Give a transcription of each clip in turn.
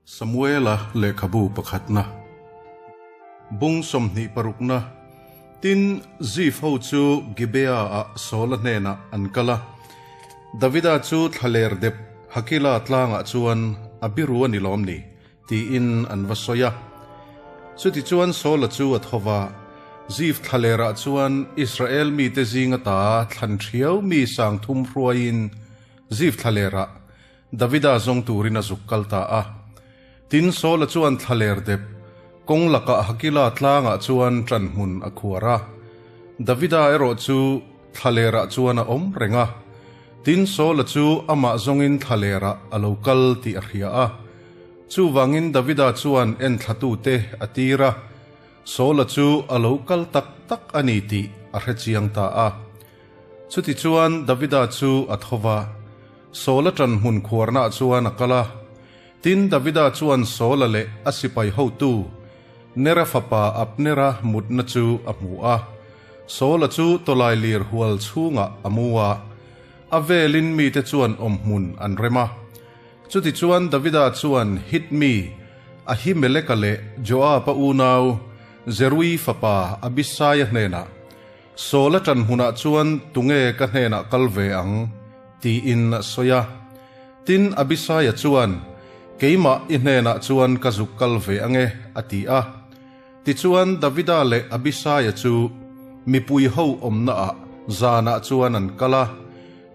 Samuela lehkhabu pakhatna bung 26-na Tin, Zif ho chu Gibea-ah Saula hnenah an kal a. Davida chu thlaler dep Hakila tlangah chuan a biru a ni lawm ni? tiin an va sawi a. Chutichuan Saula chu a tho va, Zif thlalerah chuan Israel mite zinga ta thlan ṭhiau mi 3000 hruaiin Zif thlalerah Davida zawng turin a zuk kal ta a. Tin, Saula chuan thlaler dep kawng lakah Hakila tlangah chuan ṭan hmun a khuar a. Davida erawh chu thlalerah chuan a awm reng a. Tin, Saula chu amah zawngin thlalerah a lo kal tih a hria a. Chuvangin Davida chuan enthlatute a tir a, Saula chu a lo kal tak tak a ni tih a hre chiang ta a. Chutichuan Davida chu a tho va, Saula ṭan hmun khuarnaah chuan a kal a. Tin, Davida chuan Saula leh a sipai hotu Nera fapa Abnera mutna chu a hmu a. Saula chu tawlai lir hual chhungah a mu a, a velin mite chuan awmhmun an rem a. Chutichuan Davida chuan Hit mi Ahimeleka leh Joaba unau Zerui fapa Abisaia hnenah, Saula ṭan hmunah chuan tunge ka hnenah kal ve ang? tiin a sawi a. Tin, Abisaia chuan, Keimah i hnenah chuan ka zuk kal ve ange, a ti a. Tichuan, Davida leh Abisaia chu mipui ho awmnaah zanah chuan an kal a.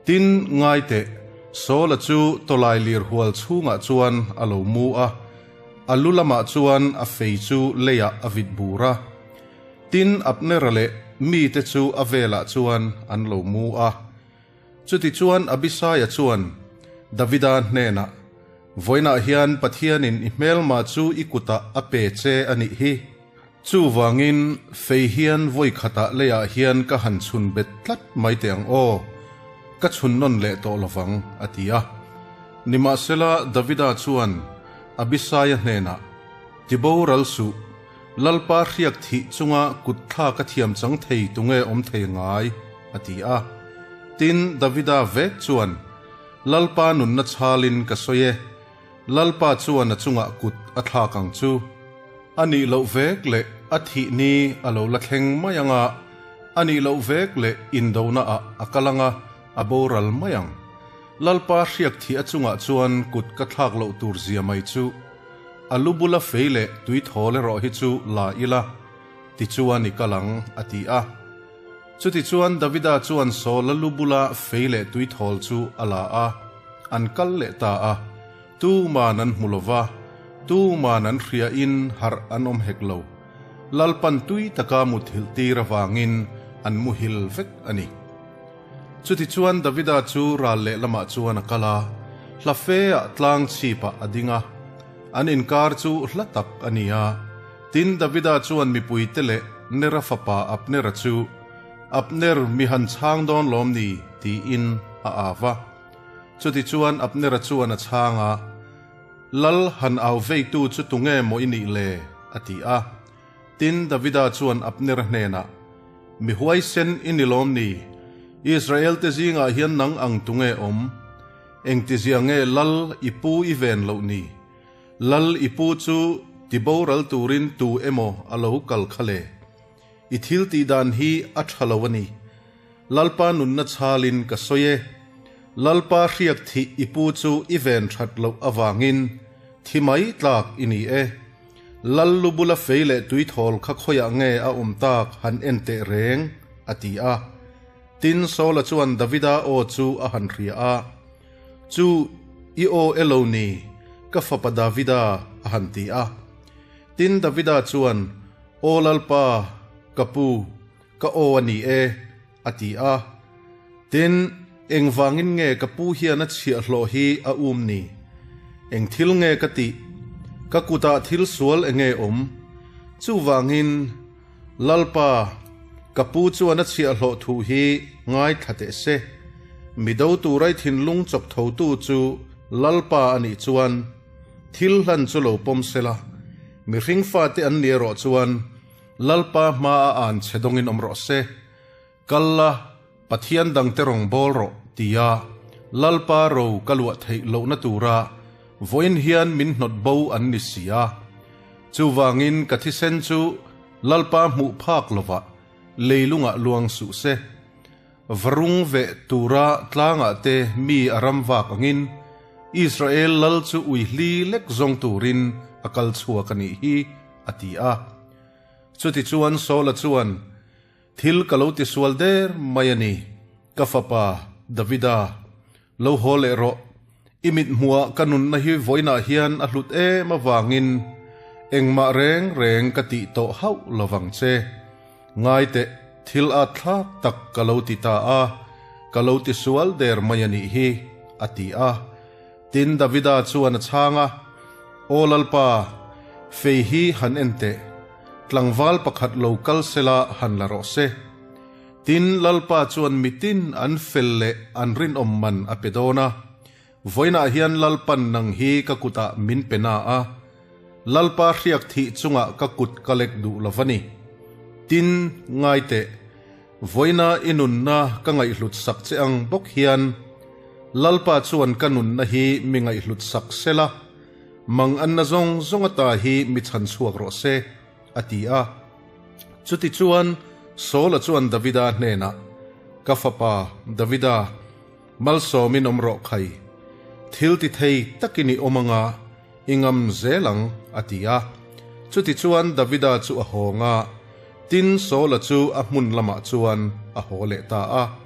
Tin, ngai teh, Saula chu tawlai lir hual chhungah chuan a lo mu a, a lu lamah chuan a fei chu leiah a vit bur a. Tin, Abnera leh mite chu a velah chuan an lo mu a. Chutichuan Abisaia chuan Davida hnenah, Vawiinah hian Pathianin i hmelma chu i kutah a pe che a nih hi. Chuvangin fei hian vawi khatah leiah hian ka han chhun bet tlat mai teh ang aw, ka chhun nawn leh tawh lovang, a ti a. Nimahsela Davida chuan Abisaia hnenah, Tiboral suh, Lalpa hriak thih chunga kut thlak a thiam chang thei tunge awm thei ngai? a ti a. Tin, Davida vek chuan, Lalpa nunna chhalin ka sawi e, Lalpa chuan a chungah kut a thlak ang chu. A nih loh vek leh a thih ni a lo la thleng mai ang a, a nih loh vek leh indonaah a kal ang a, a boral mai ang. Lalpa hriak thih a chungah chuan kut ka thlak loh tur zia mai chu. A lu bula fei leh tui thawl erawh hi chu la ila, tichuan i kal ang, a ti a. Chutichuan Davida chuan Saula lu bula fei leh tui thawl chu a la a, an kal leh ta a. Tuman an hmu lo va, tuman an hriain harh an awm hek lo. Lalpan tui taka muthilh tir avangin an muhil vek a ni. Chutichuan Davida chu ral lehlamah chuan a kal a, hla feah tlang chhipah a ding a. An inkar chu hla tak a ni a. Tin, Davida chuan mipuite leh Nera fapa Abnera chu, Abner, mi han chhang dawn lawm ni? tiin a au va. Chutichuan Abnera chuan a chhang a, Lal han au veitu chu tunge maw i nih le? a ti a. Tin, Davida chuan Abnera hnenah, Mi huaisen i ni lawm ni? Israelte zingah hian nang ang tunge awm? Engtizia nge lal i pu i ven loh ni? Lal i pu chu ti boral turin tu emaw a lo kal kha le? I thil tih dan hi a tha lo a ni. Lalpa nunna chhalin ka sawi e. Lalpa hriak thih i pu chu i ven that loh avangin thi mai tlak i ni e. Lal lu bula fei leh tui thawl kha khawiah nge a awm tak han en teh reng? a ti a. Tin, Saula chuan Davida aw chu a han hria a, Chu i aw elo ni, ka fapa Davida? a han ti a. Tin, Davida chuan, Aw Lalpa, ka pu, ka aw a ni e, a ti a. Tin, engvangin nge ka pu hian a chhiahhlawh hi a um ni? Eng thil nge ka tih? Ka kutah thil sual enge awm? Chuvangin, Lalpa, ka pu chuan a chhiahhlawh thu hi ngaithla teh se. Mi do tura i thinlung chawp thotu chu Lalpa a nih chuan, thil hlan chu lo pawm sela, mihring fate an ni erawh chuan, Lalpa hma a an che dawngin awm rawh se. Kal la, Pathian dangte rawn bawl rawh, tia Lalpa ro ka luah theih lohna tura Vawiin hian min hnawt bo an ni si a. Chuvangin ka thisen chu Lalpa hmuh phak lovah leilungah luang suh se. Varung veh tura tlangah te mi a ram vak angin Israel lal chu ui hli lek zawng turin a kal chhuak a nih hi, a ti a. Chutichuan Saula chuan, Thil ka lo tisual der mai a ni, ka fapa Davida, lo haw leh rawh. I mithmuhah ka nunna hi vawiinah hian a hlut em avangin engmah reng reng ka tih tawh hauh lovang che. Ngai teh, thil at thlak tak ka lo ti ta a, ka lo tisual der mai a nih hi, a ti a. Tin, Davida chuan a chhang a, Aw Lalpa, fei hi han en teh, tlangval pakhat lo kal sela han la rawh se. Tin, Lalpa chuan mitin an fel leh an rinawm man a pe dawn a, vawiinah hian Lalpan nang hi ka kutah min pe na a, Lalpa hriak thih chungah ka kut ka lek duh lo va ni. Tin, ngai teh, vawiina i nunna ka ngaihhlut sak che ang bawk hian Lalpa chuan ka nunna hi mi ngaihhlut sak sela, mang anna zawng zawng ata hi mi chhan chhuak rawh se, a ti a. Chutichuan, Saula chuan Davida hnenah, Ka fapa, Davida, malsawmin awm rawh khai. Thil ti thei takin i awm anga, i ngam zel ang, a ti a. Chutichuan, Davida chu a hawng a, tin Saula chu a hmun lamah chuan a haw leh ta a.